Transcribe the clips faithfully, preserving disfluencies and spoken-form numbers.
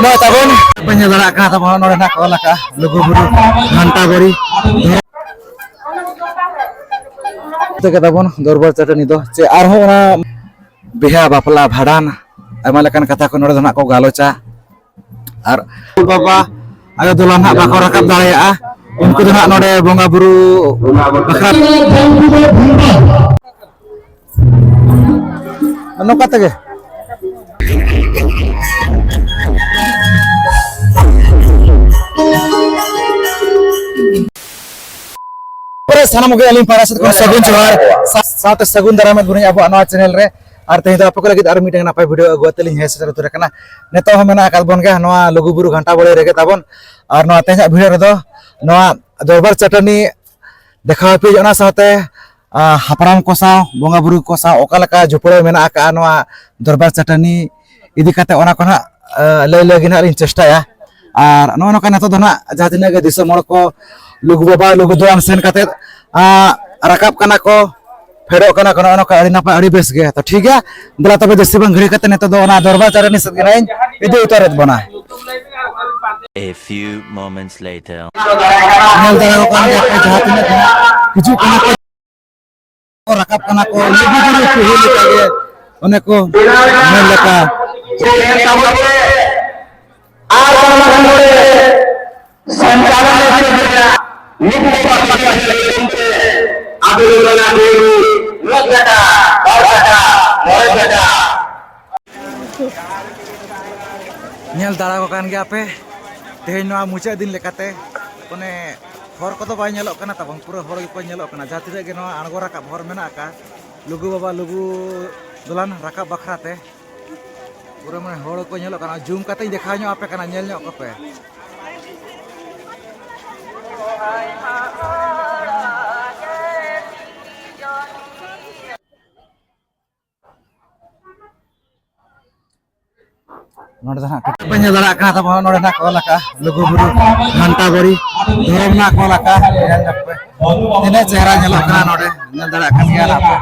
ᱱᱚᱜᱼᱚᱭ ᱛᱟᱵᱚᱱ ᱯᱮ ᱧᱮᱞ ᱫᱟᱲᱮᱭᱟᱜ ᱠᱟᱱᱟ, ᱛᱟᱵᱚᱱ ᱱᱚᱰᱮ ᱱᱟᱜ ᱠᱚ ᱚᱞ ᱟᱠᱟᱫᱼᱟ ᱞᱩᱜᱩ ᱵᱩᱨᱩ ᱜᱷᱟᱱᱴᱟ ᱵᱟᱲᱤ᱾ ᱛᱮᱜᱮ ᱛᱟᱵᱚᱱ ᱫᱚᱨᱵᱟᱨ ᱪᱟᱹᱴᱟᱹᱱᱤ ᱫᱚ ᱪᱮ ᱟᱨᱦᱚᱸ ᱚᱱᱟ ᱵᱤᱦᱟ ᱵᱟᱯᱞᱟ ᱵᱷᱟᱸᱰᱟᱱ ᱟᱭᱢᱟ ᱞᱮᱠᱟᱱ ᱠᱟᱛᱷᱟ ᱠᱚ ᱱᱚᱰᱮ ᱫᱚ ᱱᱟᱜ ᱠᱚ ᱜᱟᱞᱚᱪᱟ᱾ ᱟᱨ ᱵᱟᱵᱟ ᱟᱭᱳ ᱫᱚᱞᱟᱱ ᱦᱟᱸᱜ ᱵᱟᱠᱚ ᱨᱟᱠᱟᱵ ᱫᱟᱲᱮᱭᱟᱜᱼᱟ, ᱩᱱᱠᱩ ᱫᱚ ᱦᱟᱸᱜ ᱱᱚᱰᱮ ᱵᱚᱸᱜᱟ ᱵᱩᱨᱩ ᱵᱟᱠᱷᱨᱟ ᱱᱚᱝᱠᱟ ᱛᱮᱜᱮ᱾ ᱯᱚᱨᱮ ᱥᱟᱱᱟᱢ ᱠᱚᱜᱮ ᱟᱹᱞᱤᱧ ᱯᱟᱦᱴᱟ ᱥᱮᱫ ᱠᱷᱚᱱ ᱥᱟᱹᱜᱩᱱ ᱡᱚᱦᱟᱨ, ᱥᱟ-, ᱥᱟᱶᱛᱮ ᱥᱟᱹᱜᱩᱱ ᱫᱟᱨᱟᱢ ᱮᱫ ᱵᱚᱱᱟᱹᱧ ᱟᱵᱚᱣᱟᱜ ᱱᱚᱣᱟ ᱪᱮᱱᱮᱞ ᱨᱮ᱾ ᱟᱨ ᱛᱮᱦᱮᱧ ᱫᱚ ᱟᱯᱮ ᱠᱚ ᱞᱟᱹᱜᱤᱫ ᱟᱨ ᱢᱤᱫᱴᱟᱝ ᱱᱟᱯᱟᱭ ᱵᱷᱤᱰᱤᱭᱳ ᱟᱹᱜᱩ ᱠᱟᱛᱮ ᱞᱤᱧ ᱦᱮᱡ ᱥᱮᱴᱮᱨ ᱩᱛᱟᱹᱨ ᱟᱠᱟᱱᱟ᱾ ᱱᱤᱛᱚᱜ ᱦᱚᱸ ᱢᱮᱱᱟᱜ ᱟᱠᱟᱫ ᱵᱚᱱ ᱜᱮᱭᱟ ᱱᱚᱣᱟ ᱞᱩᱜᱩᱵᱩᱨᱩ ᱜᱷᱟᱱᱴᱟ ᱵᱟᱲᱮ ᱨᱮᱜᱮ ᱛᱟᱵᱚᱱ᱾ ᱟᱨ ᱱᱚᱣᱟ ᱛᱮᱦᱮᱧᱟᱜ ᱵᱷᱤᱰᱤᱭᱳ ᱨᱮᱫᱚ ᱱᱚᱣᱟ ᱫᱚᱨᱵᱟᱨ ᱪᱟᱹᱴᱟᱹᱱᱤ ᱫᱮᱠᱷᱟᱣ ᱟᱯᱮ, ᱚᱱᱟ ᱥᱟᱶᱛᱮ, ᱟ, ᱦᱟᱯᱲᱟᱢ ᱠᱚ ᱥᱟᱶ, ᱵᱚᱸᱜᱟ ᱵᱩᱨᱩ ᱠᱚ ᱥᱟᱶ ᱚᱠᱟ ᱞᱮᱠᱟ ᱡᱚᱯᱲᱟᱣ ᱢᱮᱱᱟᱜ ᱟᱠᱟᱫᱼᱟ ᱱᱚᱣᱟ ᱫᱚᱨᱵᱟᱨ ᱪᱟᱹᱴᱟᱹᱱᱤ ᱤᱫᱤ ᱠᱟᱛᱮ, ᱚᱱᱟ ᱠᱚ ᱱᱟᱦᱟᱜ, ᱟ, ᱞᱟᱹᱭ ᱞᱟᱹᱜᱤᱫ ᱱᱟᱦᱟᱜ ᱞᱤᱧ ᱪᱮᱥᱴᱟᱭᱟ᱾ ᱟᱨ ᱱᱚᱜᱼᱚ ᱱᱚᱝᱠᱟ ᱱᱤᱛᱚᱜ ᱫᱚ ᱱᱟᱦᱟᱜ ᱡᱟᱦᱟᱸ ᱛᱤᱱᱟᱹᱜ ᱜᱮ ᱫᱤᱥᱚᱢ ᱦᱚᱲ ᱠᱚ ᱞᱩᱜᱩ ᱵᱟᱵᱟ ᱞᱩᱜᱩ ᱫᱚᱞᱟᱱ ᱥᱮᱱ ᱠᱟᱛᱮ, ᱟ, ᱨᱟᱠᱟᱵ ᱠᱟᱱᱟ ᱠᱚ, ᱯᱷᱮᱰᱚᱜ ᱠᱟᱱᱟ ᱠᱚ, ᱱᱚᱜᱼᱚ ᱱᱚᱝᱠᱟ ᱟᱹᱰᱤ ᱱᱟᱯᱟᱭ, ᱟᱹᱰᱤ ᱵᱮᱥ ᱜᱮ᱾ ᱛᱚ ᱴᱷᱤᱠ ᱜᱮᱭᱟ, ᱫᱮᱞᱟ ᱛᱚᱵᱮ ᱡᱟᱹᱥᱛᱤ ᱵᱟᱝ ᱜᱷᱟᱹᱲᱤ ᱠᱟᱛᱮ ᱱᱤᱛᱚᱜ ᱫᱚ ᱚᱱᱟ ᱫᱚᱨᱵᱟᱨ ᱪᱟᱹᱴᱟᱹᱱᱤ ᱥᱮᱫ ᱜᱮ ᱱᱟᱦᱟᱜ ᱤᱧ ᱤᱫᱤ ᱩᱛᱟᱹᱨᱮᱫ ᱵᱚᱱᱟ᱾ A few moments later. ᱧᱮᱞ ᱫᱟᱲᱮᱭᱟᱜ ᱠᱟᱱ ᱜᱮᱭᱟ ᱯᱮ ᱡᱟᱦᱟᱸ ᱛᱤᱱᱟᱹᱜ ᱜᱮ ᱦᱤᱡᱩᱜ ᱠᱟᱱᱟ ᱠᱚ, ᱨᱟᱠᱟᱵ ᱠᱟᱱᱟ ᱠᱚ, ᱞᱩᱜᱩ ᱵᱩᱨᱩ ᱠᱩᱞᱦᱤ ᱞᱮᱠᱟ ᱜᱮ ᱚᱱᱮ ᱠᱚ ᱧᱮᱞ ᱞᱮᱠᱟ᱾ ᱟᱨ ᱚᱱᱟ ᱱᱚᱰᱮ ᱥᱚᱧᱪᱟᱞᱚᱱ ᱨᱮ ᱢᱤᱫ ᱵᱟᱨ ᱠᱟᱛᱷᱟ ᱞᱟᱹᱭ ᱛᱮ ᱟᱵᱚ ᱱᱚᱰᱮ ᱢᱤᱫ ᱠᱟᱛᱷᱟ, ᱵᱟᱨ ᱠᱟᱛᱷᱟ, ᱢᱚᱬᱮ ᱠᱟᱛᱷᱟ᱾ ᱧᱮᱞ ᱫᱟᱲᱟ ᱠᱚ ᱠᱟᱱ ᱜᱮᱭᱟ ᱯᱮ, ᱛᱮᱦᱮᱧ ᱱᱚᱣᱟ ᱢᱩᱪᱟᱹᱫ ᱫᱤᱱ ᱞᱮᱠᱟᱛᱮ ᱚᱱᱮ ᱦᱚᱨ ᱠᱚᱫᱚ ᱵᱟᱭ ᱧᱮᱞᱚᱜ ᱠᱟᱱᱟ ᱛᱟᱵᱚᱱ, ᱯᱩᱨᱟᱹ ᱦᱚᱲ ᱜᱮᱠᱚ ᱧᱮᱞᱚᱜ ᱠᱟᱱᱟ᱾ ᱡᱟᱦᱟᱸ ᱛᱤᱱᱟᱹᱜ ᱜᱮ ᱱᱚᱣᱟ ᱟᱬᱜᱚ ᱨᱟᱠᱟᱵ ᱦᱚᱨ ᱢᱮᱱᱟᱜ ᱟᱠᱟᱫ ᱞᱩᱜᱩ ᱵᱟᱵᱟ ᱞᱩᱜᱩ ᱫᱚᱞᱟᱱ ᱨᱟᱠᱟᱵ ᱵᱟᱠᱷᱨᱟ ᱛᱮ, ᱯᱩᱨᱟᱹ ᱢᱟᱱᱮ ᱦᱚᱲ ᱠᱚ ᱧᱮᱞᱚᱜ ᱠᱟᱱᱟ᱾ ᱡᱩᱢ ᱠᱟᱛᱮᱧ ᱫᱮᱠᱷᱟᱣ ᱧᱚᱜ ᱟᱯᱮ ᱠᱟᱱᱟ, ᱧᱮᱞ ᱧᱚᱜ ᱠᱚᱯᱮ᱾ ᱱᱚᱰᱮ ᱫᱚ ᱦᱟᱸᱜ ᱯᱮ ᱧᱮᱞ ᱫᱟᱲᱮᱭᱟᱜ ᱠᱟᱱᱟ ᱛᱟᱵᱚᱱ, ᱱᱚᱰᱮ ᱦᱟᱸᱜ ᱠᱚ ᱚᱞ ᱟᱠᱟᱫᱼᱟ ᱞᱩᱜᱩ ᱵᱩᱨᱩ ᱜᱷᱟᱱᱴᱟ ᱵᱟᱲᱤ ᱫᱷᱚᱨᱚᱢ ᱨᱮᱱᱟᱜ ᱠᱚ ᱚᱞ ᱟᱠᱟᱫᱼᱟ᱾ ᱧᱮᱞ ᱧᱚᱜ ᱯᱮ, ᱛᱤᱱᱟᱹᱜ ᱪᱮᱦᱨᱟ ᱧᱮᱞᱚᱜ ᱠᱟᱱᱟ ᱱᱚᱰᱮ, ᱧᱮᱞ ᱫᱟᱲᱮᱭᱟᱜ ᱠᱟᱱ ᱜᱮᱭᱟ ᱱᱟᱦᱟᱜ ᱯᱮ᱾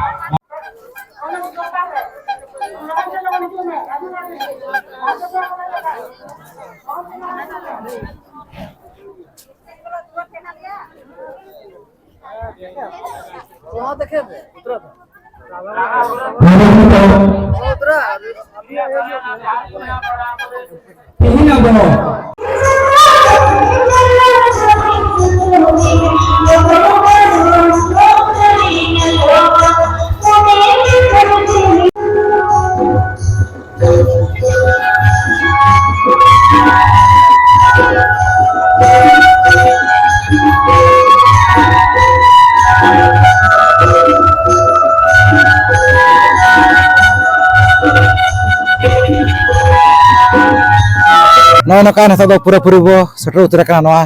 ᱛᱮᱦᱮᱧ ᱟᱵᱚ ᱱᱚᱜᱼᱚᱭ ᱱᱚᱝᱠᱟ ᱱᱤᱛᱚᱜ ᱫᱚ ᱯᱩᱨᱟᱹᱯᱩᱨᱤ ᱵᱚ ᱥᱮᱴᱮᱨ ᱩᱛᱟᱹᱨ ᱟᱠᱟᱱᱟ ᱱᱚᱣᱟ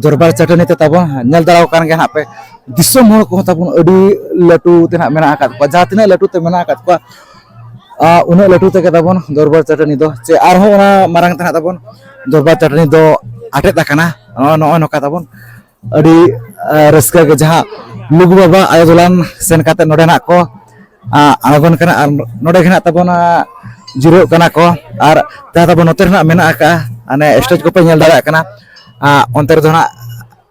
ᱫᱚᱨᱵᱟᱨ ᱪᱟᱹᱴᱟᱹᱱᱤ ᱛᱮ ᱛᱟᱵᱚᱱ᱾ ᱧᱮᱞ ᱫᱟᱲᱮ ᱟᱠᱟᱱ ᱜᱮᱭᱟ ᱱᱟᱦᱟᱜ ᱯᱮ, ᱫᱤᱥᱚᱢ ᱦᱚᱲ ᱠᱚᱦᱚᱸ ᱛᱟᱵᱚᱱ ᱟᱹᱰᱤ ᱞᱟᱹᱴᱩ ᱛᱮ ᱱᱟᱦᱟᱜ ᱢᱮᱱᱟᱜ ᱟᱠᱟᱫ ᱠᱚᱣᱟ᱾ ᱡᱟᱦᱟᱸ ᱛᱤᱱᱟᱹᱜ ᱞᱟᱹᱴᱩ ᱛᱮ ᱢᱮᱱᱟᱜ ᱟᱠᱟᱫ ᱠᱚᱣᱟ, ᱟ, ᱩᱱᱟᱹᱜ ᱞᱟᱹᱴᱩ ᱛᱮᱜᱮ ᱛᱟᱵᱚᱱ ᱫᱚᱨᱵᱟᱨ ᱪᱟᱹᱴᱟᱹᱱᱤ ᱫᱚ, ᱪᱮ ᱟᱨᱦᱚᱸ ᱚᱱᱟ ᱢᱟᱨᱟᱝ ᱛᱮ ᱱᱟᱦᱟᱜ ᱛᱟᱵᱚᱱ ᱫᱚᱨᱵᱟᱨ ᱪᱟᱹᱴᱟᱹᱱᱤ ᱫᱚ ᱟᱴᱮᱫ ᱟᱠᱟᱱᱟ᱾ ᱱᱚᱜᱼᱚᱭ, ᱱᱚᱜᱼᱚᱭ ᱱᱚᱝᱠᱟ ᱛᱟᱵᱚᱱ ᱟᱹᱰᱤ, ᱟ, ᱨᱟᱹᱥᱠᱟᱹ ᱜᱮ, ᱡᱟᱦᱟᱸ ᱞᱩᱜᱩ ᱵᱟᱵᱟ ᱟᱭᱳ ᱫᱚᱞᱟᱱ ᱥᱮᱱ ᱠᱟᱛᱮ ᱱᱚᱰᱮ ᱱᱟᱜ ᱠᱚ, ᱟ, ᱟᱬᱜᱚᱱ ᱠᱟᱱᱟ ᱟᱨ ᱱᱚᱰᱮ ᱜᱮ ᱱᱟᱜ ᱛᱟᱵᱚᱱ, ᱟ, ᱡᱤᱨᱟᱹᱜ ᱠᱟᱱᱟ ᱠᱚ᱾ ᱟᱨ ᱡᱟᱦᱟᱸ ᱛᱟᱵᱚᱱ ᱱᱚᱛᱮ ᱨᱮ ᱱᱟᱜ ᱢᱮᱱᱟᱜ ᱟᱠᱟᱫᱼᱟ, ᱦᱟᱱᱮ stage ᱠᱚᱯᱮ ᱧᱮᱞ ᱫᱟᱲᱮᱭᱟᱜ ᱠᱟᱱᱟ, ᱟ, ᱚᱱᱛᱮ ᱨᱮᱫᱚ ᱱᱟᱜ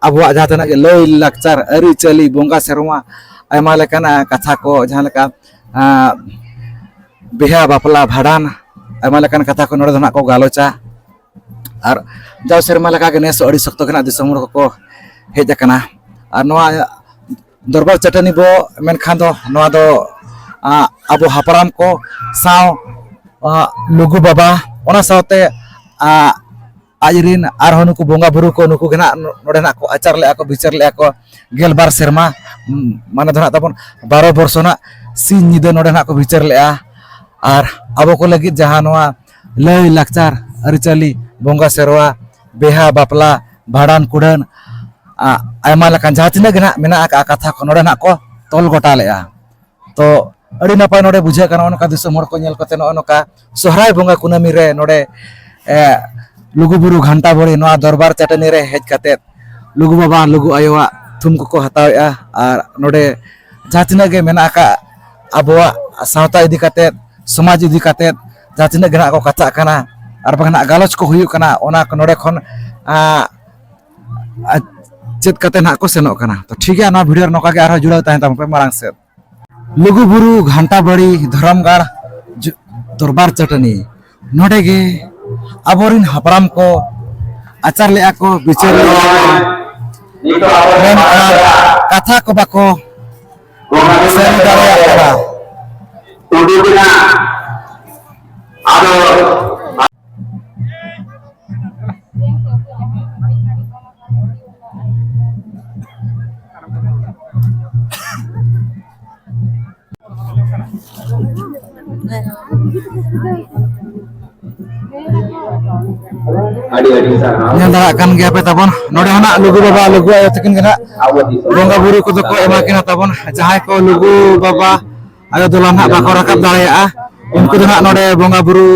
ᱟᱵᱚᱣᱟᱜ ᱡᱟᱦᱟᱸ ᱛᱤᱱᱟᱹᱜ ᱜᱮ ᱞᱟᱹᱭ ᱞᱟᱠᱪᱟᱨ, ᱟᱹᱨᱤᱪᱟᱹᱞᱤ, ᱵᱚᱸᱜᱟ ᱥᱮᱨᱣᱟ, ᱟᱭᱢᱟ ᱞᱮᱠᱟᱱᱟᱜ ᱠᱟᱛᱷᱟ ᱠᱚ, ᱡᱟᱦᱟᱸ ᱞᱮᱠᱟ, ᱟ, ᱵᱤᱦᱟ ᱵᱟᱯᱞᱟ ᱵᱷᱟᱸᱰᱟᱱ, ᱟᱭᱢᱟ ᱞᱮᱠᱟᱱ ᱠᱟᱛᱷᱟ ᱠᱚ ᱱᱚᱰᱮ ᱫᱚ ᱱᱟᱜ ᱠᱚ ᱜᱟᱞᱚᱪᱟ᱾ ᱟᱨ ᱡᱟᱣ ᱥᱮᱨᱢᱟ ᱞᱮᱠᱟᱜᱮ ᱱᱮᱥ ᱦᱚᱸ ᱟᱹᱰᱤ ᱥᱚᱠᱛᱚ ᱜᱮ ᱱᱟᱜ ᱫᱤᱥᱚᱢ ᱦᱚᱲ ᱠᱚᱠᱚ ᱦᱮᱡ ᱟᱠᱟᱱᱟ᱾ ᱟᱨ ᱱᱚᱣᱟ ᱫᱚᱨᱵᱟᱨ ᱪᱟᱹᱴᱟᱹᱱᱤ ᱵᱚ ᱢᱮᱱᱠᱷᱟᱱ ᱫᱚ ᱱᱚᱣᱟ ᱫᱚ, ᱟ, ᱟᱵᱚ ᱦᱟᱯᱲᱟᱢ ᱠᱚ ᱥᱟᱶ, ᱟ, ᱞᱩᱜᱩ ᱵᱟᱵᱟ, ᱚᱱᱟ ᱥᱟᱶᱛᱮ, ᱟ, ᱟᱡ ᱨᱤᱱ ᱟᱨᱦᱚᱸ ᱱᱩᱠᱩ ᱵᱚᱸᱜᱟ ᱵᱩᱨᱩ ᱠᱚ, ᱱᱩᱠᱩ ᱜᱮ ᱱᱟᱜ ᱱᱚᱰᱮ ᱱᱟᱜ ᱠᱚ ᱟᱪᱟᱨ ᱞᱮᱜᱼᱟ ᱠᱚ, ᱵᱤᱪᱟᱹᱨ ᱞᱮᱜᱼᱟ ᱠᱚ᱾ ᱜᱮᱞᱵᱟᱨ ᱥᱮᱨᱢᱟ, ᱢᱟᱱᱮ ᱫᱚ ᱱᱟᱜ ᱛᱟᱵᱚᱱ ᱵᱟᱨᱚ ᱵᱚᱨᱥᱚ ᱱᱟᱜ ᱥᱤᱧ ᱧᱤᱫᱟᱹ ᱱᱚᱰᱮ ᱱᱟᱜ ᱠᱚ ᱵᱤᱪᱟᱹᱨ ᱞᱮᱜᱼᱟ᱾ ᱟᱨ ᱟᱵᱚ ᱠᱚ ᱞᱟᱹᱜᱤᱫ ᱡᱟᱦᱟᱸ ᱱᱚᱣᱟ ᱞᱟᱹᱭ ᱞᱟᱠᱪᱟᱨ, ᱟᱹᱨᱤᱪᱟᱹᱞᱤ, ᱵᱚᱸᱜᱟ ᱥᱮᱨᱣᱟ, ᱵᱤᱦᱟ ᱵᱟᱯᱞᱟ, ᱵᱷᱟᱸᱰᱟᱱ ᱠᱩᱰᱟᱹᱱ, ᱟ-, ᱟᱭᱢᱟ ᱞᱮᱠᱟᱱ ᱡᱟᱦᱟᱸ ᱛᱤᱱᱟᱹᱜ ᱜᱮ ᱱᱟᱜ ᱢᱮᱱᱟᱜ ᱟᱠᱟᱫ ᱠᱟᱛᱷᱟ ᱠᱚ ᱱᱚᱰᱮ ᱱᱟᱜ ᱠᱚ ᱛᱚᱞ ᱜᱚᱴᱟ ᱞᱮᱜᱼᱟ᱾ ᱛᱚ ᱟᱹᱰᱤ ᱱᱟᱯᱟᱭ ᱱᱚᱰᱮ ᱵᱩᱡᱷᱟᱹᱜ ᱠᱟᱱᱟ, ᱱᱚᱜᱼᱚ ᱱᱚᱝᱠᱟ ᱫᱤᱥᱚᱢ ᱦᱚᱲ ᱠᱚ ᱧᱮᱞ ᱠᱟᱛᱮ, ᱱᱚᱜᱼᱚ ᱱᱚᱝᱠᱟ ᱥᱚᱦᱨᱟᱭ ᱵᱚᱸᱜᱟ ᱠᱩᱱᱟᱹᱢᱤ ᱨᱮ ᱱᱚᱰᱮ, ᱮ, ᱞᱩᱜᱩᱵᱩᱨᱩ ᱜᱷᱟᱱᱴᱟ ᱵᱟᱲᱮ ᱱᱚᱣᱟ ᱫᱚᱨᱵᱟᱨ ᱪᱟᱹᱴᱟᱹᱱᱤ ᱨᱮ ᱦᱮᱡ ᱠᱟᱛᱮ ᱞᱩᱜᱩ ᱵᱟᱵᱟ, ᱞᱩᱜᱩ ᱟᱭᱳᱣᱟᱜ ᱛᱷᱩᱢ ᱠᱚᱠᱚ ᱦᱟᱛᱟᱣᱮᱜᱼᱟ᱾ ᱟᱨ ᱱᱚᱰᱮ ᱡᱟᱦᱟᱸ ᱛᱤᱱᱟᱹᱜ ᱜᱮ ᱢᱮᱱᱟᱜ ᱟᱠᱟᱫ ᱟᱵᱚᱣᱟᱜ ᱥᱟᱶᱛᱟ ᱤᱫᱤ ᱠᱟᱛᱮ, ᱥᱚᱢᱟᱡᱽ ᱤᱫᱤ ᱠᱟᱛᱮ ᱡᱟᱦᱟᱸ ᱛᱤᱱᱟᱹᱜ ᱜᱮ ᱱᱟᱜ ᱠᱚ ᱠᱟᱛᱷᱟᱜ ᱠᱟᱱᱟ, ᱟᱨ ᱵᱟᱝ ᱱᱟᱜ ᱜᱟᱞᱚᱪ ᱠᱚ ᱦᱩᱭᱩᱜ ᱠᱟᱱᱟ, ᱚᱱᱟ ᱠᱚ ᱱᱚᱰᱮ ᱠᱷᱚᱱ ᱟᱸ, ᱟᱸ, ᱪᱮᱫ ᱠᱟᱛᱮ ᱱᱟᱜ ᱠᱚ ᱥᱮᱱᱚᱜ ᱠᱟᱱᱟ᱾ ᱛᱚ ᱴᱷᱤᱠ ᱜᱮᱭᱟ, ᱱᱚᱣᱟ ᱵᱷᱤᱰᱤᱭᱳ ᱨᱮ ᱱᱚᱝᱠᱟ ᱜᱮ ᱟᱨᱦᱚᱸ ᱡᱩᱲᱟᱹᱣ ᱛᱟᱦᱮᱱ ᱛᱟᱵᱚᱱ ᱯᱮ ᱢᱟᱲᱟᱝ ᱥᱮᱫ᱾ ᱞᱩᱜᱩᱵᱩᱨᱩ ᱜᱷᱟᱱᱴᱟ ᱵᱟᱲᱤ ᱫᱷᱚᱨᱚᱢ ᱜᱟᱲ ᱡᱚ-, ᱫᱚᱨᱵᱟᱨ ᱪᱟᱹᱴᱟᱹᱱᱤ, ᱱᱚᱰᱮ ᱜᱮ ᱟᱵᱚᱨᱤᱱ ᱦᱟᱯᱲᱟᱢ ᱠᱚ ᱟᱪᱟᱨ ᱞᱮᱜᱼᱟ ᱠᱚ, ᱵᱤᱪᱟᱹᱨ ᱞᱮᱜᱼᱟ ᱠᱚ, ᱢᱮᱱᱠᱷᱟᱱ ᱠᱟᱛᱷᱟ ᱠᱚ ᱵᱟᱠᱚ ᱥᱟᱹᱨᱤ ᱫᱟᱲᱮᱭᱟᱜ ᱠᱟᱱᱟ᱾ ᱟᱹᱰᱤ ᱟᱹᱰᱤ ᱥᱟᱨᱦᱟᱣ᱾ ᱧᱮᱞ ᱫᱟᱲᱮᱭᱟᱜ ᱠᱟᱱ ᱜᱮᱭᱟ ᱯᱮ ᱛᱟᱵᱚᱱ, ᱱᱚᱰᱮ ᱦᱚᱸ ᱱᱟᱜ ᱞᱩᱜᱩ ᱵᱟᱵᱟ, ᱞᱩᱜᱩ ᱟᱭᱳ ᱛᱟᱹᱠᱤᱱ ᱜᱮ ᱱᱟᱜ ᱟᱵᱚ ᱫᱤᱥᱚᱢ ᱵᱚᱸᱜᱟ ᱵᱩᱨᱩ ᱠᱚᱫᱚ ᱠᱚ ᱮᱢᱟ ᱠᱤᱱᱟ ᱛᱟᱵᱚᱱ᱾ ᱡᱟᱦᱟᱸᱭ ᱠᱚ ᱞᱩᱜᱩ ᱵᱟᱵᱟ ᱟᱭᱳ ᱫᱚᱞᱟᱱ ᱦᱟᱸᱜ ᱵᱟᱠᱚ ᱨᱟᱠᱟᱵ ᱫᱟᱲᱮᱭᱟᱜᱼᱟ, ᱩᱱᱠᱩ ᱫᱚ ᱦᱟᱸᱜ ᱱᱚᱰᱮ ᱵᱚᱸᱜᱟ ᱵᱩᱨᱩ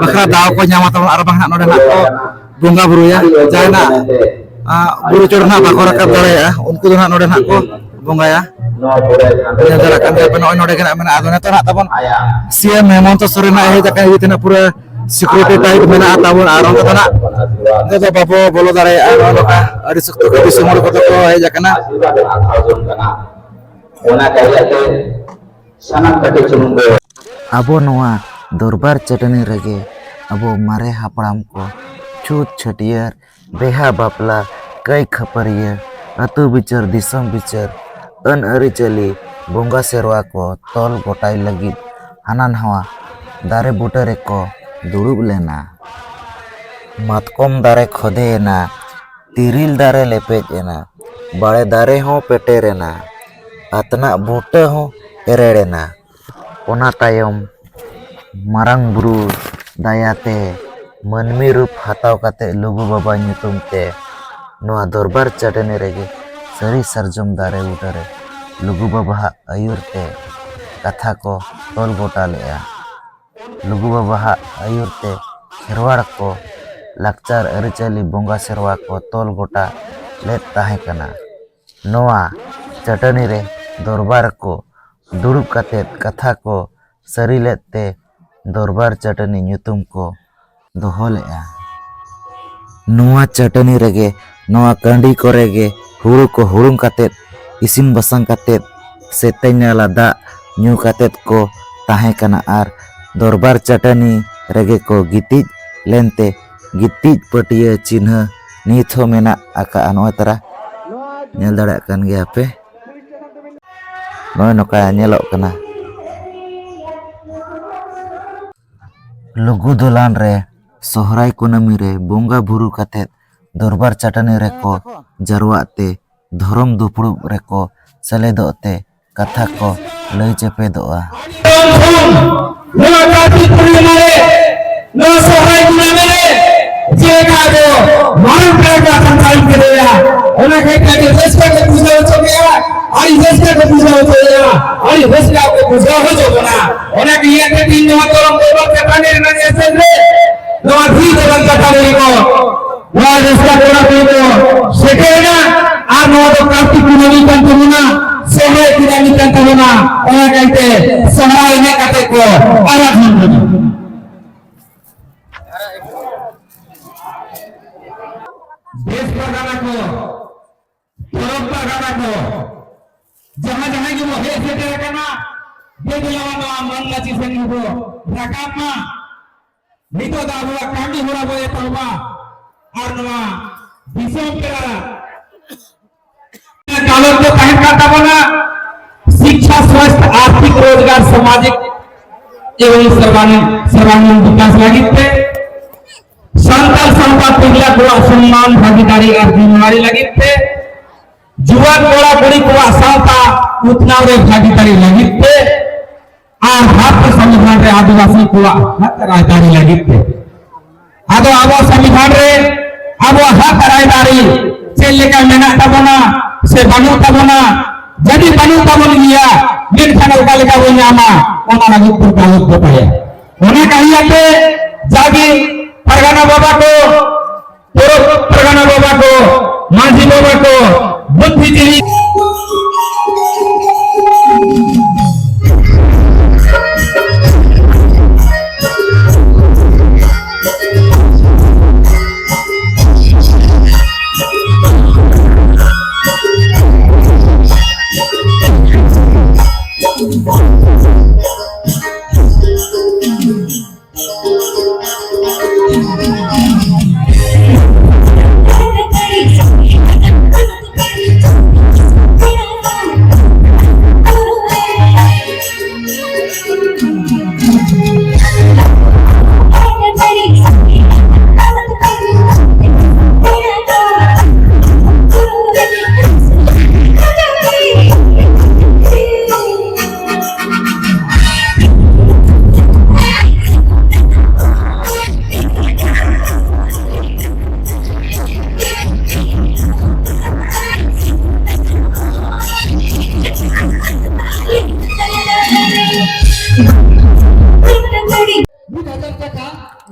ᱵᱟᱠᱷᱨᱟ ᱫᱟᱣ ᱠᱚ ᱧᱟᱢᱟ ᱛᱟᱵᱚᱱ, ᱟᱨ ᱵᱟᱝ ᱦᱟᱸᱜ ᱱᱚᱰᱮ ᱦᱟᱸᱜ ᱠᱚ ᱵᱚᱸᱜᱟ ᱵᱩᱨᱩᱭᱟ᱾ ᱡᱟᱦᱟᱸᱭ ᱦᱟᱸᱜ, ᱟ, ᱵᱩᱨᱩ ᱪᱚᱴ ᱦᱟᱸᱜ ᱵᱟᱠᱚ ᱨᱟᱠᱟᱵ ᱫᱟᱲᱮᱭᱟᱜᱼᱟ, ᱩᱱᱠᱩ ᱫᱚ ᱦᱟᱸᱜ ᱱᱚᱰᱮ ᱦᱟᱸᱜ ᱠᱚ ᱵᱚᱸᱜᱟᱭᱟ᱾ ᱧᱮᱞ ᱫᱟᱲᱮᱭᱟᱜ ᱠᱟᱱ ᱜᱮᱭᱟ ᱯᱮ, ᱱᱚᱜᱼᱚᱭ ᱱᱚᱰᱮ ᱜᱮ ᱦᱟᱸᱜ ᱢᱮᱱᱟᱜᱼᱟ᱾ ᱟᱫᱚ ᱱᱤᱛᱚᱜ ᱦᱟᱸᱜ ᱛᱟᱵᱚᱱ ᱥᱤ ᱮᱢ ᱦᱮᱢᱚᱱᱛᱚ ᱥᱚᱨᱮᱱ ᱦᱟᱸᱜ ᱦᱮᱡ ᱟᱠᱟᱱ, ᱤᱭᱟᱹ ᱛᱮ ᱦᱟᱸᱜ ᱯᱩᱨᱟᱹ ᱥᱤᱠᱩᱨᱤᱴᱤ ᱴᱟᱭᱤᱴ ᱢᱮᱱᱟᱜᱼᱟ ᱛᱟᱵᱚᱱ, ᱟᱨ ᱚᱸᱰᱮ ᱫᱚ ᱦᱟᱸᱜ ᱱᱤᱛᱚᱜ ᱫᱚ ᱵᱟᱵᱚ ᱵᱚᱞᱚ ᱫᱟᱲᱮᱭᱟᱜᱼᱟ᱾ ᱱᱚᱜᱼᱚ ᱱᱚᱝᱠᱟ ᱟᱹᱰᱤ ᱥᱚᱠᱛᱚ ᱠᱚ ᱫᱤᱥᱚᱢ ᱦᱚᱲ ᱠᱚᱫᱚ ᱠᱚ ᱦᱮᱡ ᱟᱠᱟᱱᱟ᱾ ᱚᱱᱟ ᱠᱟᱭᱨᱟ ᱛᱮ ᱥᱟᱱᱟᱢ ᱠᱟᱹᱴᱤᱡ ᱪᱩᱞᱩᱝ ᱫᱚ ᱟᱵᱚ ᱱᱚᱣᱟ ᱫᱚᱨᱵᱟᱨ ᱪᱟᱹᱴᱟᱹᱱᱤ ᱨᱮᱜᱮ ᱟᱵᱚ ᱢᱟᱨᱮ ᱦᱟᱯᱲᱟᱢ ᱠᱚ ᱪᱷᱩᱛ ᱪᱷᱟᱹᱴᱭᱟᱹᱨ, ᱵᱤᱦᱟ ᱵᱟᱯᱞᱟ, ᱠᱟᱹᱭ ᱠᱷᱟᱹᱯᱟᱹᱨᱤᱭᱟᱹ, ᱟᱹᱛᱩ ᱵᱤᱪᱟᱹᱨ, ᱫᱤᱥᱚᱢ ᱵᱤᱪᱟᱹᱨ, ᱟᱹᱱ ᱟᱹᱨᱤᱪᱟᱹᱞᱤ, ᱵᱚᱸᱜᱟ ᱥᱮᱨᱣᱟ ᱠᱚ ᱛᱚᱞ ᱜᱚᱴᱟᱭ ᱞᱟᱹᱜᱤᱫ ᱦᱟᱱᱟ ᱱᱟᱣᱟ ᱫᱟᱨᱮ ᱵᱩᱴᱟᱹ ᱨᱮᱠᱚ ᱫᱩᱲᱩᱵ ᱞᱮᱱᱟ᱾ ᱢᱟᱛᱠᱚᱢ ᱫᱟᱨᱮ ᱠᱷᱚᱫᱮᱭᱮᱱᱟ, ᱛᱤᱨᱤᱞ ᱫᱟᱨᱮ ᱞᱮᱯᱮᱡ ᱮᱱᱟ, ᱵᱟᱲᱮ ᱫᱟᱨᱮ ᱦᱚᱸ ᱯᱮᱴᱮᱨ ᱮᱱᱟ, ᱟᱛᱱᱟᱜ ᱵᱩᱴᱟᱹ ᱦᱚᱸ ᱮᱨᱮᱲ ᱮᱱᱟ᱾ ᱚᱱᱟ ᱛᱟᱭᱚᱢ ᱢᱟᱨᱟᱝ ᱵᱩᱨᱩ ᱫᱟᱭᱟᱛᱮ ᱢᱟᱹᱱᱢᱤ ᱨᱩᱯ ᱦᱟᱛᱟᱣ ᱠᱟᱛᱮ ᱞᱩᱜᱩ ᱵᱟᱵᱟ ᱧᱩᱛᱩᱢ ᱛᱮ ᱱᱚᱣᱟ ᱫᱚᱨᱵᱟᱨ ᱪᱟᱹᱴᱟᱹᱱᱤ ᱨᱮᱜᱮ ᱥᱟᱹᱨᱤ ᱥᱟᱨᱡᱚᱢ ᱫᱟᱨᱮ ᱵᱩᱴᱟᱹᱨᱮ ᱞᱩᱜᱩ ᱵᱟᱵᱟᱣᱟᱜ ᱟᱹᱭᱩᱨ ᱛᱮ ᱠᱟᱛᱷᱟ ᱠᱚ ᱛᱚᱞ ᱜᱚᱴᱟ ᱞᱮᱫᱼᱟ᱾ ᱞᱩᱜᱩ ᱵᱟᱵᱟᱣᱟᱜ ᱟᱹᱭᱩᱨ ᱛᱮ ᱠᱷᱮᱨᱣᱟᱲ ᱠᱚ ᱞᱟᱠᱪᱟᱨ ᱟᱹᱨᱤᱪᱟᱹᱞᱤ ᱵᱚᱸᱜᱟ ᱥᱮᱨᱣᱟ ᱠᱚ ᱛᱚᱞ ᱜᱚᱴᱟ ᱞᱮᱫ ᱛᱟᱦᱮᱸ ᱠᱟᱱᱟ᱾ ᱱᱚᱣᱟ ᱪᱟᱹᱴᱟᱹᱱᱤ ᱨᱮ ᱫᱚᱨᱵᱟᱨ ᱠᱚ ᱫᱩᱲᱩᱵ ᱠᱟᱛᱮ ᱠᱟᱛᱷᱟ ᱠᱚ ᱥᱟᱹᱨᱤ ᱞᱮᱫ ᱛᱮ ᱫᱚᱨᱵᱟᱨ ᱪᱟᱹᱴᱟᱹᱱᱤ ᱧᱩᱛᱩᱢ ᱠᱚ ᱫᱚᱦᱚ ᱞᱮᱫᱼᱟ᱾ ᱱᱚᱣᱟ ᱪᱟᱹᱴᱟᱹᱱᱤ ᱨᱮᱜᱮ, ᱱᱚᱣᱟ ᱠᱟᱺᱰᱤ ᱠᱚᱨᱮ ᱜᱮ ᱦᱩᱲᱩ ᱠᱚ ᱦᱩᱲᱩᱝ ᱠᱟᱛᱮᱫ, ᱤᱥᱤᱱ ᱵᱟᱥᱟᱝ ᱠᱟᱛᱮᱫ, ᱥᱮᱛᱮᱧ ᱱᱟᱞᱟ ᱫᱟᱜ ᱧᱩ ᱠᱟᱛᱮᱫ ᱠᱚ ᱛᱟᱦᱮᱸ ᱠᱟᱱᱟ ᱟᱨ ᱫᱚᱨᱵᱟᱨ ᱪᱟᱹᱴᱟᱹᱱᱤ ᱨᱮᱜᱮ ᱠᱚ ᱜᱤᱛᱤᱡ ᱞᱮᱱᱛᱮ ᱜᱤᱛᱤᱡ ᱯᱟᱹᱴᱭᱟᱹ ᱪᱤᱱᱦᱟᱹ ᱱᱤᱛ ᱦᱚᱸ ᱢᱮᱱᱟᱜ ᱟᱠᱟᱫᱼᱟ᱾ ᱱᱚᱜᱼᱚᱭ ᱛᱟᱨᱟ ᱧᱮᱞ ᱫᱟᱲᱮᱭᱟᱜ ᱠᱟᱱ ᱜᱮᱭᱟ ᱯᱮ, ᱱᱚᱜᱼᱚᱭ ᱱᱚᱝᱠᱟ ᱧᱮᱞᱚᱜ ᱠᱟᱱᱟ᱾ ᱞᱩᱜᱩ ᱫᱚᱞᱟᱱ ᱨᱮ ᱥᱚᱦᱨᱟᱭ ᱠᱩᱱᱟᱹᱢᱤ ᱨᱮ ᱵᱚᱸᱜᱟ ᱵᱩᱨᱩ ᱠᱟᱛᱮᱫ ᱫᱚᱨᱵᱟᱨ ᱪᱟᱹᱴᱟᱹᱱᱤ ᱨᱮᱠᱚ ᱡᱟᱨᱣᱟᱜ ᱛᱮ ᱫᱷᱚᱨᱚᱢ ᱫᱩᱯᱲᱩᱵ ᱨᱮᱠᱚ ᱥᱮᱞᱮᱫᱚᱜ ᱛᱮ ᱠᱟᱛᱷᱟ ᱠᱚ ᱞᱟᱹᱭ ᱪᱮᱯᱮᱫᱚᱜᱼᱟ᱾ ᱱᱚᱣᱟ ᱠᱟᱨᱛᱤᱠ ᱯᱩᱨᱱᱤᱢᱟ ᱨᱮ, ᱱᱚᱣᱟ ᱥᱚᱦᱨᱟᱭ ᱠᱩᱱᱟᱹᱢᱤ ᱨᱮ ᱪᱮᱫ ᱞᱮᱠᱟ ᱟᱵᱚ ᱢᱟᱨᱟᱝ ᱯᱮᱲᱟ ᱠᱚ ᱟᱛᱟᱝ ᱫᱟᱨᱟᱢ ᱠᱮᱫᱮᱭᱟ, ᱚᱱᱟ ᱠᱷᱟᱹᱛᱤᱨ ᱟᱹᱰᱤ ᱨᱟᱹᱥᱠᱟᱹ ᱠᱚ ᱵᱩᱡᱷᱟᱹᱣ ᱦᱚᱪᱚ ᱠᱮᱫᱟ, ᱟᱹᱰᱤ ᱨᱟᱹᱥᱠᱟᱹ ᱠᱚ ᱵᱩᱡᱷᱟᱹᱣ ᱦᱚᱪᱚᱭᱮᱫᱟ, ᱟᱹᱰᱤ ᱨᱟᱹᱥᱠᱟᱹ ᱠᱚ ᱵᱩᱡᱷᱟᱹᱣ ᱦᱚᱪᱚ ᱵᱚᱱᱟ᱾ ᱚᱱᱟ ᱤᱭᱟᱹᱛᱮ ᱛᱮᱦᱮᱧ ᱱᱚᱣᱟ ᱫᱷᱚᱨᱚᱢ ᱫᱚᱨᱵᱟᱨ ᱪᱟᱹᱴᱟᱹᱱᱤ ᱨᱮᱱᱟᱜ ᱮᱥᱮᱫ ᱨᱮ ᱱᱚᱣᱟ ᱫᱷᱤᱨᱤ ᱫᱚᱞᱟᱱ ᱪᱟᱹᱴᱟᱹᱱᱤ ᱨᱮᱠᱚ ᱱᱚᱣᱟ ᱨᱟᱹᱥᱠᱟᱹ ᱠᱚᱲᱟ ᱠᱩᱲᱤ ᱠᱚ ᱥᱮᱴᱮᱨᱮᱱᱟ᱾ ᱟᱨ ᱱᱚᱣᱟ ᱫᱚ ᱠᱟᱨᱛᱤᱠ ᱠᱩᱱᱟᱹᱢᱤ ᱠᱟᱱ ᱛᱟᱵᱚᱱᱟ, ᱥᱚᱦᱨᱟᱭ ᱠᱩᱱᱟᱹᱢᱤ ᱠᱟᱱ ᱛᱟᱵᱚᱱᱟ᱾ ᱚᱱᱟ ᱠᱟᱭᱛᱮ ᱥᱚᱦᱨᱟᱭ ᱮᱱᱮᱡ ᱠᱟᱛᱮ ᱠᱚ ᱟᱨᱟᱜ ᱠᱟᱱᱟ᱾ ᱫᱮᱥ ᱯᱟᱨᱜᱟᱱᱟ ᱠᱚ, ᱯᱚᱨᱚᱵᱽ ᱯᱟᱨᱜᱟᱱᱟ ᱠᱚ, ᱡᱟᱦᱟᱸ ᱡᱟᱦᱟᱸᱭ ᱜᱮᱵᱚ ᱦᱮᱡ ᱥᱮᱴᱮᱨ ᱟᱠᱟᱱᱟ, ᱫᱮ ᱫᱮᱞᱟ ᱱᱚᱣᱟ ᱢᱟᱹᱱ ᱢᱟᱹᱪᱤ ᱥᱮᱱ ᱜᱮᱵᱚ ᱨᱟᱠᱟᱵ ᱢᱟ᱾ ᱱᱤᱛᱚᱜ ᱫᱚ ᱟᱵᱚᱣᱟᱜ ᱠᱟᱹᱢᱤ ᱦᱚᱨᱟ ᱵᱚ ᱮᱛᱚᱦᱚᱵᱟ᱾ ᱟᱨ ᱱᱚᱣᱟ ᱫᱤᱥᱚᱢ ᱯᱮᱲᱟ ᱜᱟᱞᱚᱪ ᱫᱚ ᱛᱟᱦᱮᱸ ᱠᱟᱱ ᱛᱟᱵᱚᱱᱟ, ᱥᱤᱠᱠᱷᱟ, ᱥᱣᱟᱥᱛᱷ, ᱟᱨᱛᱷᱤᱠ, ᱨᱳᱡᱽᱜᱟᱨ, ᱥᱟᱢᱟᱡᱤᱠ ᱮᱵᱚᱝ ᱥᱚᱨᱵᱟᱝᱜᱤᱱ, ᱥᱚᱨᱵᱟᱝᱜᱤᱱ ᱵᱤᱠᱟᱥ ᱞᱟᱹᱜᱤᱫ ᱛᱮ, ᱥᱟᱱᱛᱟᱲ ᱥᱟᱶᱛᱟ ᱛᱤᱨᱞᱟᱹ ᱠᱚᱣᱟᱜ ᱥᱚᱱᱢᱟᱱ, ᱵᱷᱟᱜᱤᱫᱟᱨᱤ ᱟᱨ ᱡᱤᱢᱢᱮᱣᱟᱨᱤ ᱞᱟᱹᱜᱤᱫ ᱛᱮ, ᱡᱩᱣᱟᱹᱱ ᱠᱚᱲᱟ ᱠᱩᱲᱤ ᱠᱚᱣᱟᱜ ᱥᱟᱶᱛᱟ ᱩᱛᱱᱟᱹᱣ ᱨᱮ ᱵᱷᱟᱜᱤᱫᱟᱨᱤ ᱞᱟᱹᱜᱤᱫ ᱛᱮ, ᱟᱨ ᱵᱷᱟᱨᱚᱛ ᱥᱚᱝᱵᱤᱫᱷᱟᱱ ᱨᱮ ᱟᱹᱫᱤᱵᱟᱹᱥᱤ ᱠᱚᱣᱟᱜ ᱦᱚᱠ ᱨᱟᱡᱽᱫᱟᱨᱤ ᱞᱟᱹᱜᱤᱫ ᱛᱮ᱾ ᱟᱫᱚ ᱟᱵᱚ ᱥᱚᱝᱵᱤᱫᱷᱟᱱ ᱨᱮ ᱟᱵᱚᱣᱟᱜ ᱦᱚᱠ ᱨᱟᱡᱽᱫᱟᱨᱤ ᱪᱮᱫ ᱞᱮᱠᱟ ᱢᱮᱱᱟᱜ ᱛᱟᱵᱚᱱᱟ ᱥᱮ ᱵᱟᱹᱱᱩᱜ ᱛᱟᱵᱚᱱᱟ, ᱡᱩᱫᱤ ᱵᱟᱹᱱᱩᱜ ᱛᱟᱵᱚᱱ ᱜᱮᱭᱟ, ᱢᱮᱱᱠᱷᱟᱱ ᱚᱠᱟ ᱞᱮᱠᱟ ᱵᱚᱱ ᱧᱟᱢᱟ, ᱚᱱᱟ ᱞᱟᱹᱜᱤᱫ ᱵᱚᱱ ᱜᱟᱞᱚᱪ ᱜᱚᱴᱟᱭᱟ᱾ ᱚᱱᱟ ᱠᱟᱹᱦᱤ ᱟᱛᱮ ᱡᱟᱜᱮ ᱯᱟᱨᱜᱟᱱᱟ ᱵᱟᱵᱟ ᱠᱚ, ᱯᱚᱨᱚᱵᱽ ᱯᱟᱨᱜᱟᱱᱟ ᱵᱟᱵᱟ ᱠᱚ, ᱢᱟᱹᱡᱷᱤ ᱵᱟᱵᱟ ᱠᱚ, ᱵᱩᱫᱽᱫᱷᱤᱡᱤᱵᱤ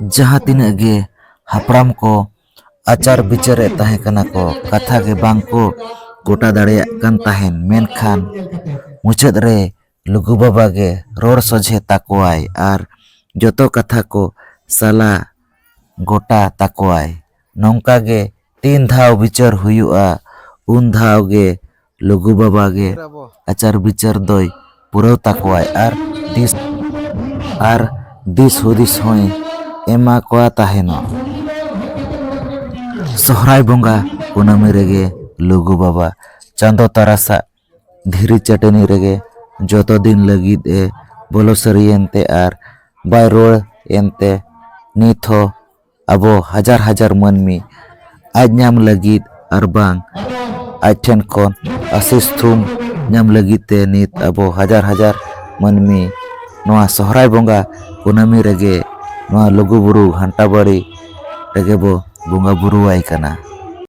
ᱡᱟᱦᱟᱸ ᱛᱤᱱᱟᱹᱜ ᱜᱮ ᱦᱟᱯᱲᱟᱢ ᱠᱚ ᱟᱪᱟᱨ ᱵᱤᱪᱟᱹᱨᱮᱫ ᱛᱟᱦᱮᱸ ᱠᱟᱱᱟ ᱠᱚ, ᱠᱟᱛᱷᱟ ᱜᱮ ᱵᱟᱝ ᱠᱚ ᱜᱚᱴᱟ ᱫᱟᱲᱮᱭᱟᱜ ᱠᱟᱱ ᱛᱟᱦᱮᱱ᱾ ᱢᱮᱱᱠᱷᱟᱱ ᱢᱩᱪᱟᱹᱫ ᱨᱮ ᱞᱩᱜᱩ ᱵᱟᱵᱟ ᱜᱮ ᱨᱚᱲ ᱥᱚᱡᱷᱮ ᱛᱟᱠᱚᱣᱟᱭ ᱟᱨ ᱡᱚᱛᱚ ᱠᱟᱛᱷᱟ ᱠᱚ ᱥᱟᱞᱟ ᱜᱚᱴᱟ ᱛᱟᱠᱚᱣᱟᱭ᱾ ᱱᱚᱝᱠᱟ ᱜᱮ ᱛᱤᱱ ᱫᱷᱟᱣ ᱵᱤᱪᱟᱹᱨ ᱦᱩᱭᱩᱜᱼᱟ, ᱩᱱ ᱫᱷᱟᱣ ᱜᱮ ᱞᱩᱜᱩ ᱵᱟᱵᱟ ᱜᱮ ᱟᱪᱟᱨ ᱵᱤᱪᱟᱹᱨ ᱫᱚᱭ ᱯᱩᱨᱟᱹᱣ ᱛᱟᱠᱚᱣᱟᱭ ᱟᱨ ᱫᱤᱥ ᱟᱨ ᱫᱤᱥ ᱦᱩᱫᱤᱥ ᱦᱚᱸᱭ ᱮᱢᱟ ᱠᱚᱣᱟ ᱛᱟᱦᱮᱱᱚᱜ᱾ ᱥᱚᱦᱨᱟᱭ ᱵᱚᱸᱜᱟ ᱠᱩᱱᱟᱹᱢᱤ ᱨᱮᱜᱮ ᱞᱩᱜᱩ ᱵᱟᱵᱟ ᱪᱟᱸᱫᱚ ᱛᱟᱨᱟᱥᱟᱜ ᱫᱷᱤᱨᱤ ᱪᱟᱹᱴᱟᱹᱱᱤ ᱨᱮᱜᱮ ᱡᱚᱛᱚ ᱫᱤᱱ ᱞᱟᱹᱜᱤᱫ ᱮ ᱵᱚᱞᱚ ᱥᱟᱹᱨᱤᱭᱮᱱ ᱛᱮ ᱟᱨ ᱵᱟᱭ ᱨᱩᱣᱟᱹᱲ ᱮᱱᱛᱮ ᱱᱤᱛ ᱦᱚᱸ ᱟᱵᱚ ᱦᱟᱡᱟᱨ ᱦᱟᱡᱟᱨ ᱢᱟᱹᱱᱢᱤ ᱟᱡ ᱧᱟᱢ ᱞᱟᱹᱜᱤᱫ ᱟᱨ ᱵᱟᱝ ᱟᱡ ᱴᱷᱮᱱ ᱠᱷᱚᱱ ᱟᱥᱤᱥ ᱛᱷᱩᱢ ᱧᱟᱢ ᱞᱟᱹᱜᱤᱫ ᱛᱮ ᱱᱤᱛ ᱟᱵᱚ ᱦᱟᱡᱟᱨ ᱦᱟᱡᱟᱨ ᱢᱟᱹᱱᱢᱤ ᱱᱚᱣᱟ ᱥᱚᱦᱨᱟᱭ ᱵᱚᱸᱜᱟ ᱠᱩᱱᱟᱹᱢᱤ ᱨᱮᱜᱮ ᱱᱚᱣᱟ ᱞᱩᱜᱩᱵᱩᱨᱩ ᱜᱷᱟᱱᱴᱟ ᱵᱟᱲᱤ ᱨᱮᱜᱮ ᱵᱚ ᱵᱚᱸᱜᱟ ᱵᱩᱨᱩᱣᱟᱭ ᱠᱟᱱᱟ᱾